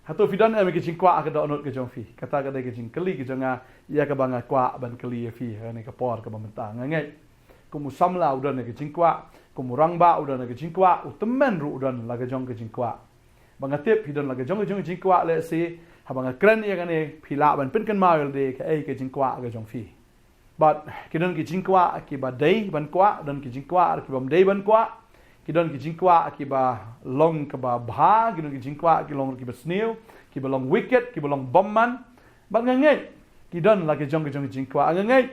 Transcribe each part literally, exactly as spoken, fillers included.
Hato phi don em ïa ka jingkwah ha ka dohnud ka jong phi? Kata ka dei ka jingkylli ka jong nga, ïa kaba nga kwah ban kylli ïa phi ha kane ka por kaba mynta. Nga ngeit kum u samla u don ïa ka jingkwah, kum u rangbah u don ïa ka jingkwah, u tymmen ruh u don la ka jong ka jingkwah. Ba nga tip phi don la ka jong ka jong ka jingkwah, lehse haba nga kren ïa kane phi lah ban pynkynmaw ïa lade kaei ka jingkwah ka jong phi. Bad ki don ki jingkwah kiba dei ban kwah, don ki jingkwah kibym dei ban kwah. Ki don ki jingkwah kiba long kaba bha, ki don ki jingkwah ki long kiba sniew, kiba long wicked, kiba long bymman. Bad nga ngeit ki don la ki jong ki jong ki jingkwah. Nga ngeit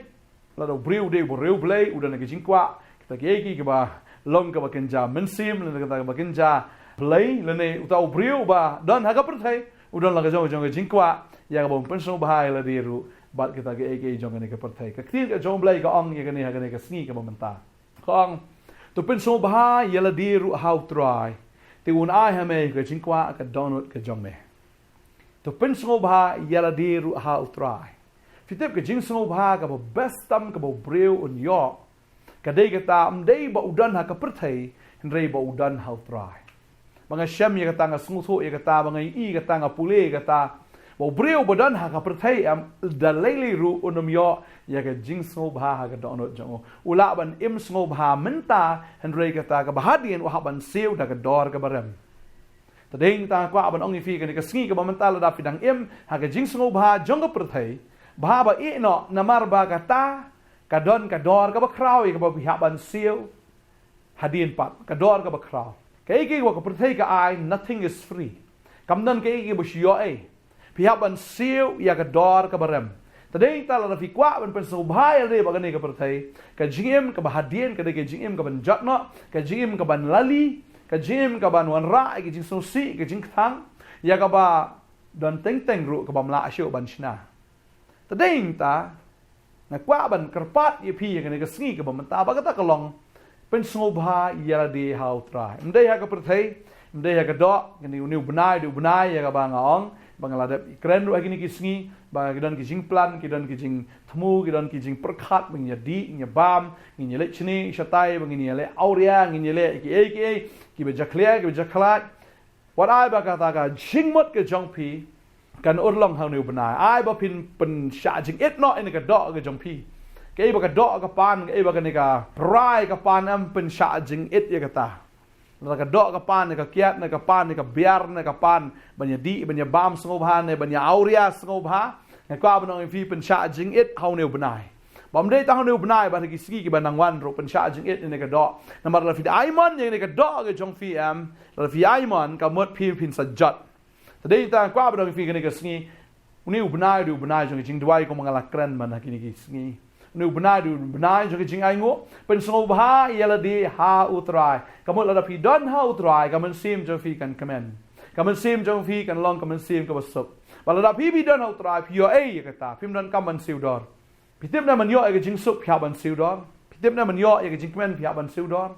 lada u briew u dei u briew Blei, u don la ki jingkwah, kita kiei kiei kiba long kaba kynja mynsiem lane kita kiba kynja Blei, lane uta u briew ba don ha ka pyrthei u don la ka jong ki jong ki jingkwah, ïa kaba un pynsngewbha ïa lade ruh bad kita kiei kiei jong kane ka pyrthei. Ka ktien ka jong u Blei ka ong ïa kane ha kane ka sngi kaba mynta, ka ong, to pynsngewbha ïa lade ruh ha u Trai, te un ai ha me ka jingkwah ka dohnud ka jong me. To pynsngewbha ïa lade ruh ha u Trai. Phi tip ka jingsngewbha kaba best tam kaba u briew un ïoh, ka dei kata, ym dei ba u don ha ka pyrthei, hynrei ba u don ha u Trai. Ba nga shem ïa kata, nga sngewthuh ïa kata, ba nga ïohi ïa kata, nga pule ïa kata, ba u briew ba don ha ka pyrthei em, da lei lei ruh un ym ïoh ïa ka jingsngewbha ha ka dohnud jong u. U lah ban im sngewbha mynta, hynrei kata kaba hadien u hap ban siew da ka dor kaba rem. Te dei tang nga kwah ban ong ïa phi kane ka sngi kaba mynta, lada phi dang im ha ka jingsngewbha jong ka pyrthei, bha ba ïeh noh, namar ba kata ka don ka dor kaba khraw ïa kaba phi hap ban siew hadien pat, ka dor kaba khraw. Kaei kaei ba ka pyrthei ka ai, nothing is free. Kam don kaei kaei ba shu ïoh ei. Phi hap ban siew ïa ka dor kaba rem. Te dei tang lada phi kwah ban pynsngewbha ïa lade bad kane ka pyrthei, ka jingim kaba hadien ka dei ka jingim kaban jot noh, ka jingim kaban lali, ka jingim kaban wanrah ïa ka jingsngewsih, ka jingkthang, ïa kaba don teng teng ruh kabym lah shuh ban shna. Te dei tang nga kwah ban kyrpad ïa phi ïa kane ka sngi kaba mynta, ba kata ka long, pynsngewbha ïa lade ha u Trai. Ym dei ha ka pyrthei, ym dei ha ka doh, kane une u bnai, dei u bnai ïa kaba nga ong ba nga la dep kren ruh ha kine ki sngi, ba ki don ki jingplan, ki don ki jingthmu, ki don ki jingpyrkhat, ba ngin ïa dih, ngin ïa bam, ngin ïa leit shane shatai, ba ngin ïa leh awria, ngin ïa leh kiei kiei, kiba jakhlia, kiba jakhlad. Wat ai ba kata ka jingmut ka jong phi kan urlong ha une u bnai. Ai ba phin pynshah jingit noh ïa kane ka doh ka jong phi. Kaei ba ka doh ka pan, kaei ba kane ka pyrthei ka pan, em, pynshah jingit ïa kata. Lada ka doh ka pan, ne ka kiad, ne ka pan, ne ka biar, ne ka pan ban ïa dih, ban ïa bam sngewbha, ne ban ïa awria sngewbha, nga kwah ban ong ïa phi, pynshah jingit ha une u bnai. Bym dei tang ha une u bnai, bad ha ki sngi kiban nang wan ruh pynshah jingit ïa kane ka doh. Namar lada phi ai mon ïa kane ka doh ka jong phi, em, lada phi ai mon, ka mut phi phin sa jot. Te dei tang nga kwah ban ong ïa phi kane ka sngi, une u bnai u dei u bnai jong ka jingduwai, kumba nga la kren man ha kine ki sngi. Une u bnai u dei u bnai jong ka jingainguh. Pynsngewbha ïa lade ha u Trai. Ka mut lada phi don ha u Trai, ka mynsiem jong phi kan kmen. Ka mynsiem jong phi kan long ka mynsiem kaba suk. Bad lada phi, phi don ha u Trai, phi ïoh ei ïa kata, phim donkam ban siew dor. Phi tip ne em, ban ïoh ïa ka jingsuk phi hap ban siew dor? Phi tip ne em, ban ïoh ïa ka jingkmen phi hap ban siew dor?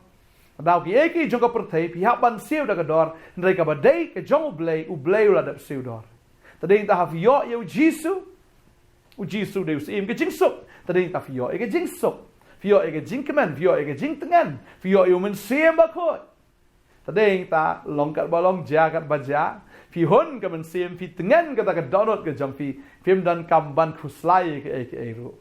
Lada kiei kiei jong ka pyrthei phi hap ban siew da ka dor, hynrei kaba dei ka jong u Blei, u Blei u la dep siew dor. Te dei tang ha phi ïoh ïa u Jisu, u Jisu dei u Syiem ka jingsuk. Te dei tang phi ïoh ïa ka jingsuk, phi ïoh ïa ka jingkmen, phi ïoh ïa ka jingtngen, phi ïoh ïa u Mynsiem Bakhuid. Te dei tang long katba long, jia katba jia, phi hun ka mynsiem, phi tngen kata ka dohnud ka jong phi, phim donkam ban khuslai ïa kaei kaei ruh.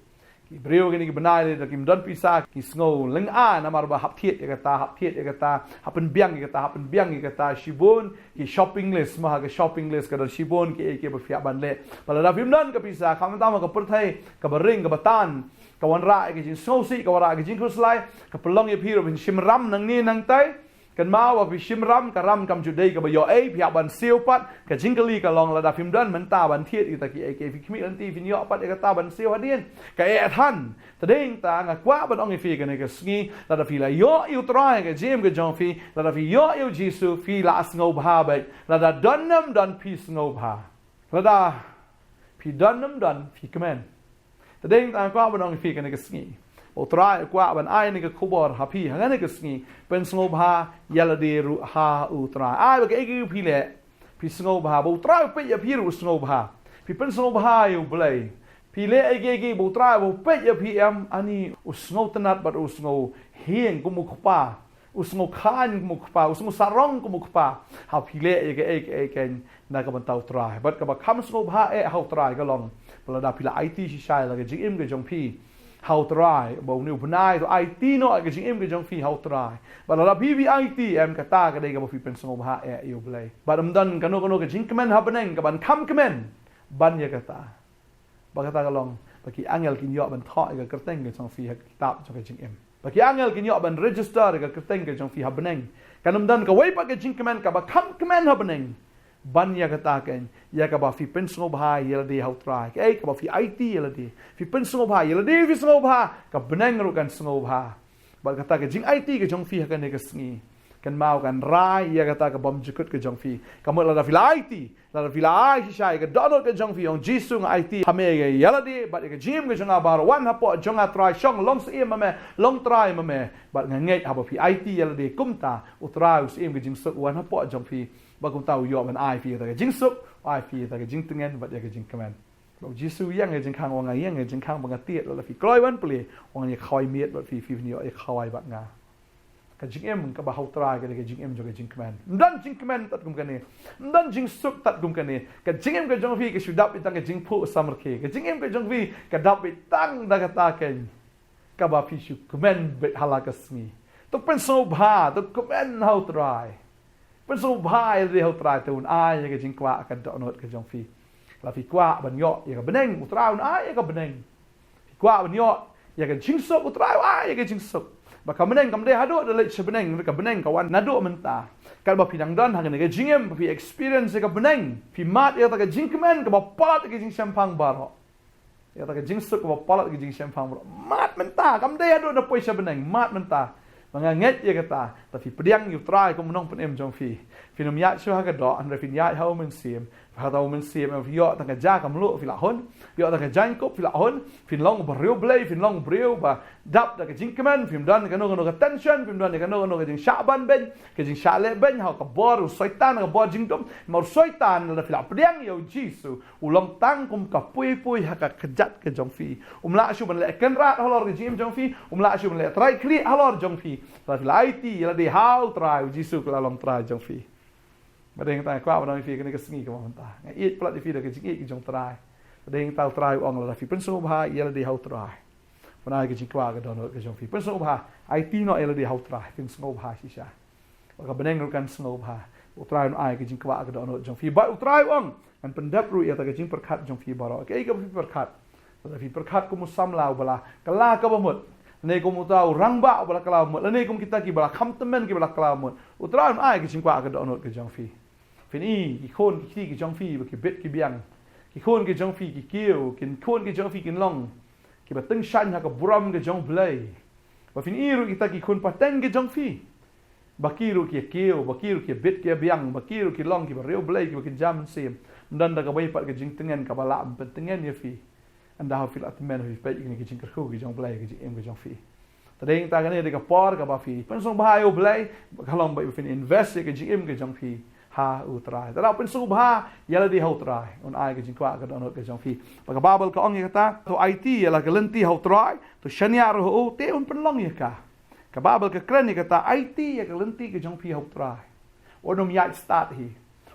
Ki briew kine ki bnai lada kim don pisa ki sngew lyngngoh namar ba hap thied ïa kata, hap thied ïa kata, hap pynbiang ïa kata, hap pynbiang ïa kata, shibun ki shopping list, ma ha ka shopping list ka don shibun kiei kiei ba phi hap ban leh. Bad lada phim don ka pisa, khamtam ha ka pyrthei kaba ring, kaba tan, ka wanrah ïa ka jingsngewsih, ka wanrah ïa ka jingkhuslai, ka pynlong ïa phi ruh ban shim ram nangne nangtai. Kynmaw ba phi shim ram, ka ram kam ju dei kaba ïoh ei, phi hap ban siew pat. Ka jingkylli ka long, lada phim don mynta ban thied ïa kita kiei kiei, phi khmih lynti phin ïoh pat ïa kata ban siew hadien? Ka eh than. Te dei tang nga kwah ban ong ïa phi kane ka sngi, lada phi la ïoh ïa u Trai ha ka jingim ka jong phi, lada phi ïoh ïa u Jisu, phi la sngewbha beit. Lada don ne em don, phi sngewbha. Lada phi don ne em don, phi kmen. Te dei tang nga kwah ban ong ïa phi kane ka sngi, ba u Trai u kwah ban ai kane ka khubor ha phi ha kane ka sngi, pynsngewbha ïa lade ruh ha u Trai. Ai ba kaei kaei ba phi leh, phi sngewbha, ba u Trai u peit ïa phi ruh u sngewbha. Phi pynsngewbha ïa u Blei. Phi leh kaei kaei ba u Trai ba u peit ïa phi, em, ani u sngewtynnad bad u sngewhing kum u kpa. U sngewkhan kum u kpa, u sngewsarong kum u kpa. Ha phi leh ïa kaei kaei keiñ na ka bynta u Trai. Bad kaba kham sngewbha eh ha u Trai ka long, ba lada phi la aiti shisha ïa la ka jingim ka jong phi ha u Trai, ba une u bnai to aiti noh ïa ka jingim ka jong phi ha u Trai. Bad lada phi phi aiti em, kata ka dei kaba phi pynsngewbha eh ïa u Blei. Bad ym don kano kano ka jingkmen ha bneng kaban kham kmen ban ïa kata. Ba kata ka long ba ki angel kin ïoh ban thoh ïa ka kyrteng ka jong phi ha ka kitab jong ka jingim. Ba ki angel kin ïoh ban register ïa ka kyrteng ka jong phi ha bneng. Kan ym don kawei pat ka jingkmen kaba kham kmen ha bneng ban ïa kata keiñ, ïa kaba phi pynsngewbha ïa lade ha u Trai. Kaei kaba phi aiti ïa lade, phi pynsngewbha ïa lade, phi sngewbha, ka bneng ruh kan sngewbha. Bad kata ka jingaiti ka jong phi ha kane ka sngi, kynmaw kan rai ïa kata ka bymjukut ka jong phi. Ka mut lada phi la aiti, lada phi la ai shisha ïa ka dohnud ka jong phi, ong Jisu, nga aiti ha me ïa lade bad ïa ka jingim ka jong nga baroh. Wan hapoh jong nga Trai, shong long syiem ma me, long Trai ma me. Bad nga ngeit haba phi aiti ïa lade kumta, u Trai u syiem ka jingsuk u wan hapoh jong phi. Bad kumta u ïoh ban ai phi ïa kata ka jingsuk, u ai phi ïa kata ka jingtngen bad ïa ka jingkmen. Bad u Jisu u ïeng ïa ka jingkhang, u ong, nga ïeng ïa ka jingkhang ba nga tied. Lada phi kloi wan plie, u ong, ïa khawai miet bad phi, phin ïoh ïa khawai bad nga. Ka jingim kaba ha u Trai ka dei ka jingim jong ka jingkmen. Ym don jingkmen tad kum kane. Ym don jingsuk tad kum kane. Ka jingim ka jong phi ka shu dap beit tang ka jingphuh samrkhie. Ka jingim ka jong phi ka dap beit tang da kata keiñ kaba phi shu kmen beit ha la ka sngi. To pynsngewbha, to kmen ha u Trai. Pynsngewbha ïa lade ha u Trai, te un ai ïa ka jingkwah ka dohnud ka jong phi. La phi kwah ban ïoh ïa ka bneng, u Trai un ai ïa ka bneng. Phi kwah ban ïoh ïa ka jingsuk, u Trai u ai ïa ka jingsuk. Ba ka bneng kam dei haduh da leit sha bneng, ka bneng ka wan naduh mynta. Katba phi dang don ha kane ka jingim, ba phi experience ïa ka bneng, phi mad ïa kata ka jingkmen kaba palat ïa ka jingshemphang baroh. Ïa kata ka jingsuk kaba palat ïa ka jingshemphang baroh. Mad mynta, kam dei haduh da poi sha bneng, mad mynta. Ba nga ngeit ïa kata, lada phi pdiang ïa u Trai kum u nongpynim jong phi, phin ym ïaid shuh ha ka doh, hynrei phin ïaid ha u Mynsiem. Kata u Mynsiem em, phi ïoh tang ka ja ka mluh phi lah hun, ïoh tang ka jaiñkup phi lah hun, phin long u briew Blei, phin long u briew ba dap da ka jingkmen, phim don kano kano ka tension, phim don kano kano ka jingshah ban beiñ, ka jingshah leh beiñ ha ka bor u Soitan, ka bor jingdum. Namar u Soitan lada phi la pdiang ïa u Jisu, u long tang kum ka pui pui ha ka kjat ka jong phi. Um lah shuh ban leh kynrad halor ka jingim jong phi, um lah shuh ban leh trai khlieh halor jong phi. Lada phi la aiti ïa lade ha u Trai, u Jisu ka la long Trai jong phi. Ba dei tang kwah ban ong ïa phi kane ka sngi kaba mynta, nga ïeit palat ïa phi da ka jingïeit ka jong u Trai. Ba dei tang u Trai u ong lada phi pynsngewbha ïa lade ha u Trai, un ai ka jingkwah ka dohnud ka jong phi. Pynsngewbha, aiti noh ïa lade ha u Trai, pynsngewbha shisha. Ba ka bneng ruh kan sngewbha. U Trai un ai ka jingkwah ka dohnud jong phi. Bad u Trai u ong, ngan pyndep ruh ïa kata ka jingpyrkhat jong phi baroh. Kaei kaba phi pyrkhat, lada phi pyrkhat kum u samla uba la kylla kaba mut, lane kum uta u rangbah uba la kylla kaba mut, lane kum kita kiba la kham tymmen kiba la kylla kaba mut, u Trai un ai ka jingkwah ka dohnud ka jong phi. Phin i ki khun ki kti ki jong phi ba ki bit ki biang. Ki khun ki jong phi ki kiew, ki khun ki jong phi kin long kiba tyngshaiñ ha ka burom ka jong u Blei. Ba phin i ruh kita ki khun pateng ki jong phi, ba ki ruh ki kiew, ba ki ruh ki bit ki biang, ba ki ruh ki long kiba riewblei, kiba kynja mynsiem. Ym don da kawei pat ka jingtngen kaba lah ban pyntngen ïa phi. Ynda haba phi la tymmen, haba phi peit ïa kane ka jingkyrkhu ka jong u Blei ha ka jingim ka jong phi. Te dei tang kane dei ka por kaba phi pynsngewbha ïa u Blei, ka long ba phin invest ïa ka jingim ka jong phi ha u Trai. Te da pynsngewbha ïa lade ha u Trai, un ai ka jingkwah ka dohnud ka jong phi. Ba ka Baibl ka ong ïa kata, to aiti ïa la ka lynti ha u Trai, to shaniah ruh ha u, te un pynlong ïa ka. Ka Baibl ka kren ïa kata, aiti ïa ka lynti ka jong phi ha u Trai. Wat nym ïaid stad hi.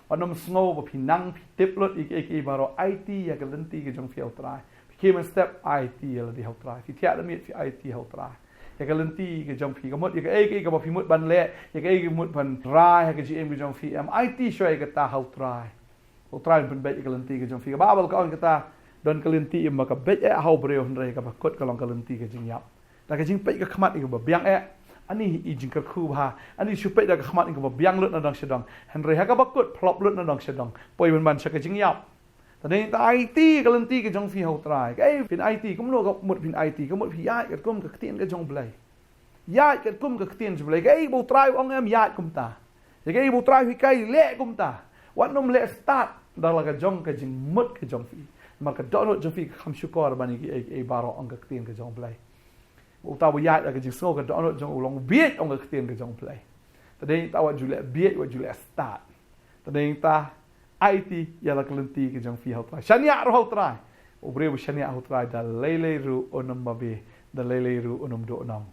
Wat nym sngew ba phi nang, phi tip lut ïa kiei kiei baroh, aiti ïa ka lynti ka jong phi ha u Trai. Phi khie mynstep, aiti ïa lade ha u Trai. Phi thiah da miet, phi aiti ha u Trai. Ïa ka lynti ka jong phi, ka mut ïa kaei kaei kaba phi mut ban leh, ïa kaei kaba mut ban rai ha ka jingim ka jong phi, em, aiti shuwa ïa kata ha u Trai. U Trai un pynbeit ïa ka lynti ka jong phi. Ka Baibl ka ong kata, don ka lynti im ba ka beit eh ha u briew, hynrei kaba kut ka long ka lynti ka jingïap. Da ka jingpeit ka khmat ïa kaba biang eh, ani i jingkyrkhu bha, ani shu peit da ka khmat ïa kaba biang lut na dong sha dong, hynrei ha kaba kut phlop lut na dong sha dong. Poi ban ban sha ka jingïap. Te dei tang aiti ka lynti ka jong phi ha u Trai. Kaei phin aiti, kumno ka mut phin aiti, ka mut phi ïaid katkum ka ktien ka jong u Blei. Ïaid katkum ka ktien jong u Blei. Kaei ba u Trai u ong em, ïaid kumta. Ïa kaei ba u Trai u hikai, leh kumta. Wat nym leh stad da la ka jong ka jingmut ka jong phi. Namar ka dohnud jong phi ka kham shukor ban ïa kiei kiei baroh, ong ka ktien ka jong u Blei. Uta uba ïaid da ka jingsngew ka dohnud jong u long bieit, ong ka ktien ka jong u Blei. Te dei tang wat ju leh bieit, wat ju leh stad. Te dei tang aiti ïa la ka lynti ka jong phi ha u Trai. Shaniah ruh ha u Trai. U briew uba shaniah ha u Trai da lei lei ruh un ym babe, da lei lei ruh un ym duhnong.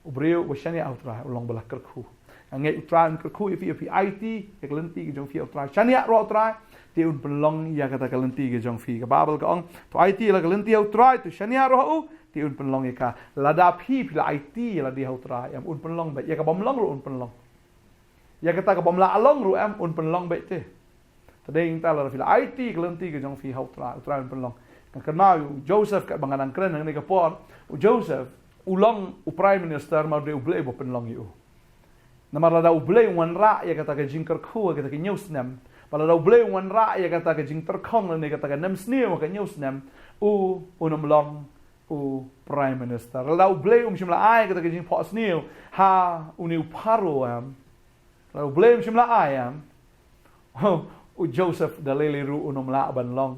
U briew uba shaniah ha u Trai u long ba la kyrkhu. Nga ngeit u Trai un kyrkhu ïa phi, ïa phi aiti ïa ka lynti ka jong phi ha u Trai. Shaniah ruh ha u Trai, te un pynlong ïa kata ka lynti ka jong phi. Ka Baibl ka ong, to aiti ïa la ka lynti ha u Trai, to shaniah ruh ha u, te un pynlong ïa ka. Lada phi, phi la aiti ïa lade ha u Trai, em, un pynlong beit. Ïa ka bym long ruh un pynlong. Ïa kata ka bym lah long ruh, em, un pynlong beit te. Te dei nangta lada phi la aiti ka lynti ka jong phi ha u Trai, u Trai un pynlong. Nga kynmaw ïa u Joseph, katba nga dang kren hangne ka por, u Joseph u long u Prime Minister, namar dei U Blei uba pynlong ïa u. Namar lada U Blei un wanrah ïa kata ka jingkyrkhu ha kata ka hynñiew snem, bad lada U Blei un wanrah ïa kata ka jingtyrkhong lane kata ka nemsniew ha ka hynñiew snem, u un ym long u Prime Minister. Lada U Blei um shym la ai kata ka jingphohsniew ha une u Pharaoh, em, lada U Blei um shym la ai, em, u Joseph da lei lei ruh un ym lah ban long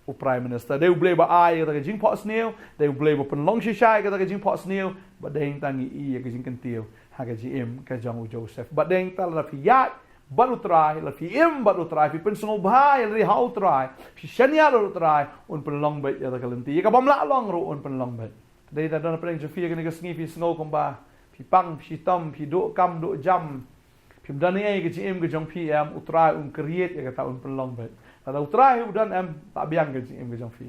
u Prime Minister. Dei U Blei ba ai kata ka jingphohsniew, dei U Blei ba pynlong shisha kata ka jingphohsniew, bad dei nangta ngi i ïa ka jingkyntiew ha ka jingim ka jong u Joseph. Bad dei nangta lada phi ïaid bad u Trai, lada phi im bad u Trai, phi pynsngewbha ïa lade ha u Trai, phi shaniah ïa u Trai, un pynlong beit ïa kata ka lynti. Ïa ka bym lah long ruh un pynlong beit. Te dei nangta don hapdeng jong phi ha kane ka sngi phi sngew kumba phi pang, phi shitom, phi duh kam duh jam, phim don ei ei ha ka jingim ka jong phi, em, u Trai un create ïa kata, un pynlong beit. Lada u Trai u don, em, lah biang ka jingim ka jong phi.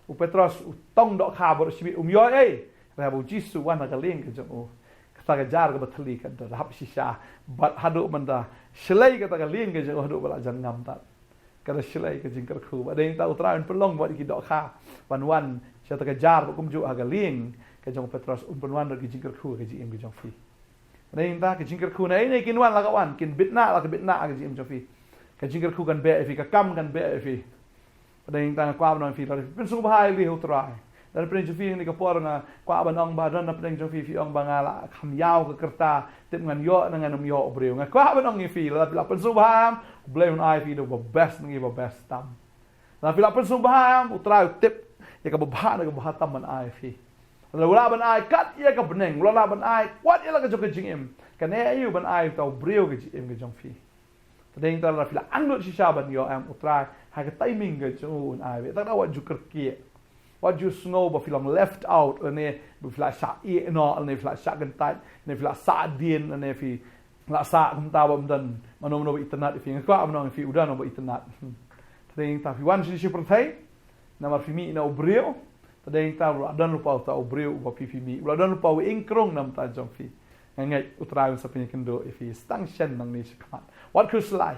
U Petros u tong dohkha baroh shibit, um ïoh ei ei, hynrei haba u Jisu u wan ha ka lieng ka jong u, kata ka jar kaba thylli ka da hap shisha. Bad haduh mynta shlei kata ka lieng ka jong u haduh ba la jan ngam tad. Ka da shlei ka jingkyrkhu. Bad dei nangta u Trai un pynlong bad ïa ki dohkha ban wan sha kata ka jar ba kumjuh ha ka lieng ka jong u Petros, un pynwan da ki jingkyrkhu ha ka jingim ka jong phi. Bad dei nangta ka jingkyrkhu, naei naei kin wan la ka wan, kin bit nah la ka bit nah ha ka jingim jong phi. Ka jingkyrkhu kan beh ïa phi, ka kam kan beh ïa phi. Bad dei nangta nga kwah ban ong ïa phi, lada phi pynsngewbha ïa lade ha u Trai, don hapdeng jong phi ha kane ka por, nga kwah ban ong ba don hapdeng jong phi phi ong ba nga la kham ïaw ka rta, tip ngan ïoh ne ngan ym ïoh u briew. Nga kwah ban ong ïa phi, lada phi la pynsngewbha, em, U Blei un ai ïa phi da uba best na ki ba best tam. Lada phi la pynsngewbha, em, u Trai u tip ïa kaba bha na kaba bha tam ban ai ïa phi. Lada u lah ban ai kat ïa ka bneng, u lah ban ai wat ïa la ka jong ka jingim, kan ïoh ban ai uta u briew ha ka jingim ka jong phi. Te dei nangta lada phi la angnud shisha ban ïoh, em, u Trai ha ka timing ka jong u un ai. Te da wat ju kyrkieh, wat ju sngew ba phi long left out, lane ba phi la shah ïeh noh, lane phi la shah kyntait, lane phi la sah dien, lane phi la sah kumta ba ym don mano mano ba itynnad ïa phi. Nga kwah ban ong ïa phi, u don uba itynnad. Te dei nangta phi wan sha kane ka pyrthei namar phi mih na u briew. Te dei nangta u la don lypa uta u briew uba phi, phi mih, u la don lypa u ïingkrung na bynta jong phi. Nga ngeit u Trai un sa pynïakynduh ïa phi, sa tang shen nangne shakhmat. Wat khuslai,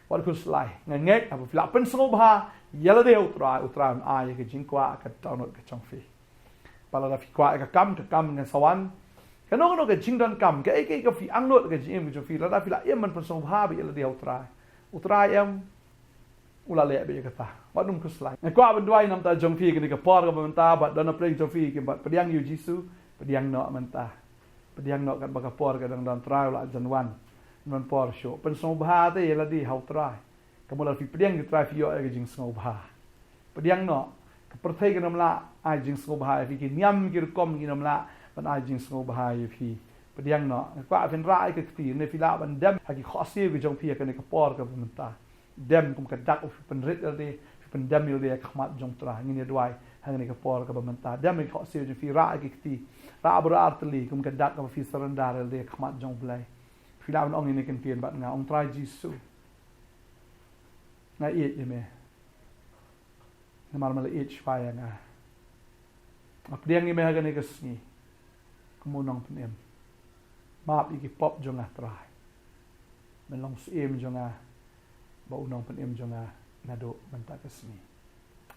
wat khuslai. Nga ngeit haba phi la pynsngewbha ïa lade ha u Trai, u Trai un ai ïa ka jingkwah ka dohnud ka jong phi. Bad lada phi kwah ïa ka kam, ka kam kan sa wan. Kano kano ka jingdonkam, kaei kaei kaba phi angnud ha ka jingim ka jong phi, lada phi la im ban pynsngewbha beit ïa lade ha u Trai, u Trai, em, u la leh beit ïa kata. Wat nym khuslai. Nga kwah ban duwai na bynta jong phi ha kane ka por kaba mynta, bad don hapdeng jong phi kiba pdiang ïa u Jisu, pdiang noh mynta. Pdiang noh katba ka por ka dang don, Trai u la jan wan. Ym don por shuh. Pynsngewbha te ïa lade ha u Trai. Kumba lada phi pdiang ïa u Trai phi ïoh ïa ka jingsngewbha. Pdiang noh. Ka pyrthei kan ym lah ai jingsngewbha ïa phi, ki niam ki rukom kin ym lah ban ai jingsngewbha ïa phi. Pdiang noh. Nga kwah phin rah ïa ka kti, ne phi lah ban dem ha ki khohsiew ki jong phi ha kane ka por kaba mynta. Dem kum ka dak ba phi pynrit ïa lade, phi pyndem ïa lade ha khmat jong u Trai. Ngin ïa duwai ha kane ka por kaba mynta. Dem ha ki khohsiew jong phi, rah ïa ka kti, rah baroh artylli kum ka dak kaba phi surrender ïa lade ha khmat jong u Blei. Phi lah ban ong ïa kane ka ktien bad nga, ong Trai Jisu, nga ïeit ïa me. Namar me la ïeit shuwa ïa nga. Nga pdiang ïa me ha kane ka sngi kum u nongpynim. Map ïa ki pop jong nga Trai. Me long syiem jong nga bad u nongpynim jong nga naduh mynta ka sngi.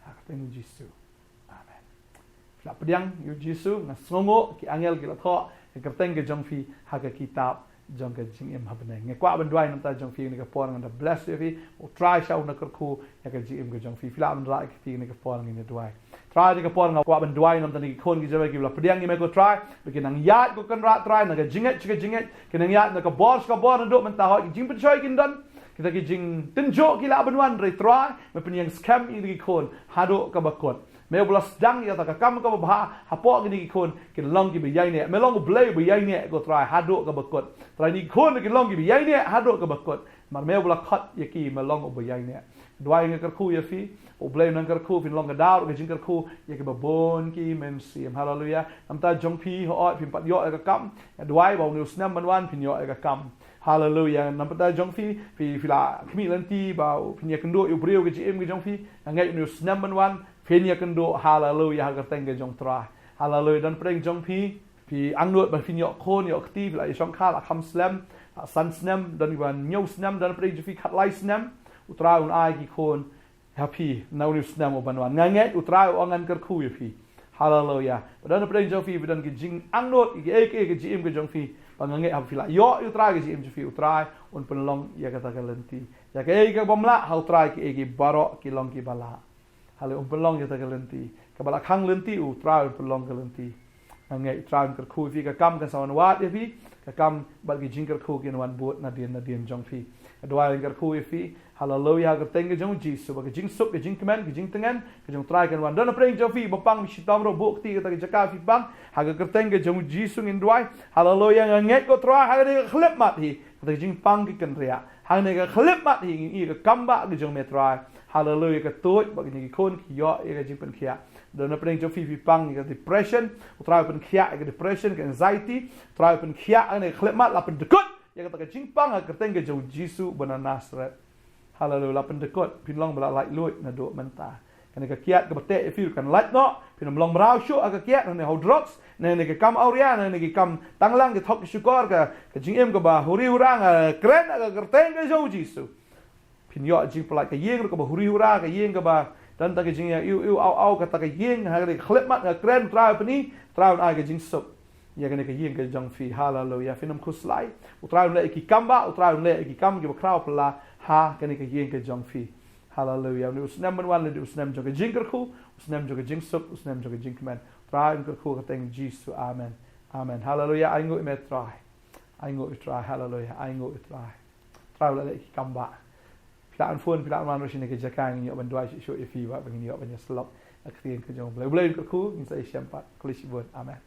Ha ka kyrteng u Jisu. Amen. Phi lah pdiang ïa u Jisu, nga sngewnguh ki angel ki la thoh ïa ka kyrteng ka jong phi ha ka kitab jong ka jingim ha bneng. Nga kwah ban duwai na bynta jong phi ha kane ka por, ngan da bless ïa phi, u Trai sha un da kyrkhu ïa ka jingim ka jong phi. Phi lah ban rah ïa ka kti ha kane ka por, ngin ïa duwai. Trai, ha kane ka por nga kwah ban duwai na bynta kine ki khun ki jong me kiba la pdiang ïa me ko Trai, ba kin nang ïaid ko Kynrad Trai, na ka jingngeit sha ka jingngeit, kin nang ïaid na ka bor sha ka bor naduh mynta, hooid ki jingpynshoi kin don, kita ki jingtynjuh ki lah ban wan, hynrei Trai me pynïeng skhem ïa kine ki khun haduh kaba kut. Me uba la sdang ïa kata ka kam kaba bha hapoh kine ki khun, kin long kiba ïaineh. Me long U Blei uba ïaineh ko Trai haduh kaba kut. Trai, kine ki khun kin long kiba ïaineh haduh kaba kut. Namar me u ba la khot ïa ki, me long u ba ïaineh. Duwai nga kyrkhu ïa phi, U Blei un nang kyrkhu, phin long ka daw ka jingkyrkhu ïa ki babun ki mynsiem. Haleluya. Namar ta jong phi hooid phim pat ïoh ïa ka kam, nga duwai ba une u snem ban wan phin ïoh ïa ka kam. Haleluya. Namar ta jong phi, phi phi la khmih lynti ba phin ïakynduh ïa u briew ka jingim ka jong phi, nga ngeit une u snem ban wan phin ïakynduh. Haleluya, ha ka kyrteng ka jong U Trai. Haleluya. Don pdeng jong phi, phi angnud ba phin ïoh khun ïoh kti, phi la ïashong kha la kham snem, la san snem, don kiba hynñiew snem, don pdeng jong phi khatlai snem. U Trai un ai ki khun ha phi na une u snem u ban wan. Nga ngeit U Trai u ong ngan kyrkhu ïa phi. Haleluya. Ba don pdeng jong phi ba don ki jingangnud ïa kiei kiei ka jingim ka jong phi, ba nga ngeit haba phi la ïoh ïa U Trai ka jingim jong phi, U Trai un pynlong ïa kata ka lynti. Ïa kiei kiei ki bym lah ha U Trai, kiei kiei baroh ki long kiba lah. Haleluya. Un pynlong ïa kata ka lynti. Kaba la khang lynti, U Trai un pynlong ka lynti. Nga ngeit U Trai un kyrkhu ïa phi, ka kam kan sa wan wad ïa phi, ka kam bad ki jingkyrkhu kin wan bud nadien nadien jong phi. Nga duwai, nga kyrkhu ïa phi. Haleluya, ha ka kyrteng ka jong U Jisu, ba ka jingsuk, ka jingkmen, ka jingtngen ka jong U Trai kan wan. Don pdeng jong phi ba pang, phi shitom ruh, buh kti kata ka jaka phi pang, ha ka kyrteng ka jong U Jisu ngin duwai. Haleluya. Nga ngeit ko Trai, ha kane ka khyllipmat hi kata ka jingpang ka kynriah. Hangne ka khyllipmat hi ngin ïoh ïa ka kam ba ka jong me Trai. Haleluya. Ka tuid ba kine ki khun ki ïoh ïa ka jingpynkhiah. Don na pdeng jong phi phi pang ïa ka depression, U Trai pynkhiah ïa ka depression, ka anxiety. U Trai pynkhiah hangne ka khyllipmat, la pyndkut ïa kata ka jingpang ha ka kyrteng ka jong U Jisu ba na Nasareth. Haleluya. La pyndkut, phin long ba la laitluid naduh mynta. Kane ka kiad kaba teh ïa phi ruh kan lait noh, phin ym long mraw shuh ha ka kiad, nangne ha u drugs, nangne ka kam awria, nangne ki kam tanglang, ki thok ki shukor, ka ka jingim kaba huri hura, nga kren ha ka kyrteng ka jong U Jisu. Phin ïoh jingpyllait, ka ïing ruh kaba huri hura, ka ïing kaba don tang ka jingïaiu iu aw aw, kata ka ïing, ha kane ka khyllipmat nga kren, U Trai un pyni, U Trai un ai ka jingsuk ïa kane ka ïing ka jong phi. Haleluya. Phin ym khuslai. U Trai un leh ïa ki kam ba, U Trai un leh ïa ki kam kiba khraw phylla ha kane ka ïing ka jong phi. Haleluya. Une u snem ban wan un dei u snem jong ka jingkyrkhu, u snem jong ka jingsuk, u snem jong ka jingkmen. U Trai un kyrkhu ha ka kyrteng Jisu. Amen. Amen. Haleluya. Ainguh ïa me Trai. Ainguh ïa U Trai. Haleluya. Ainguh ïa U Trai. U Trai u la leh ïa ki kam ba. Phi lah ban phone, phi lah ban wan ruh shane ka jaka, ngin ïoh ban duwai shuh shuh ïa phi ba, ba ngin ïoh ban ïasyllok ha ka ktien ka jong U Blei. U Blei un kyrkhu, ngin sa ïashem pat. Khublei shibun. Amen.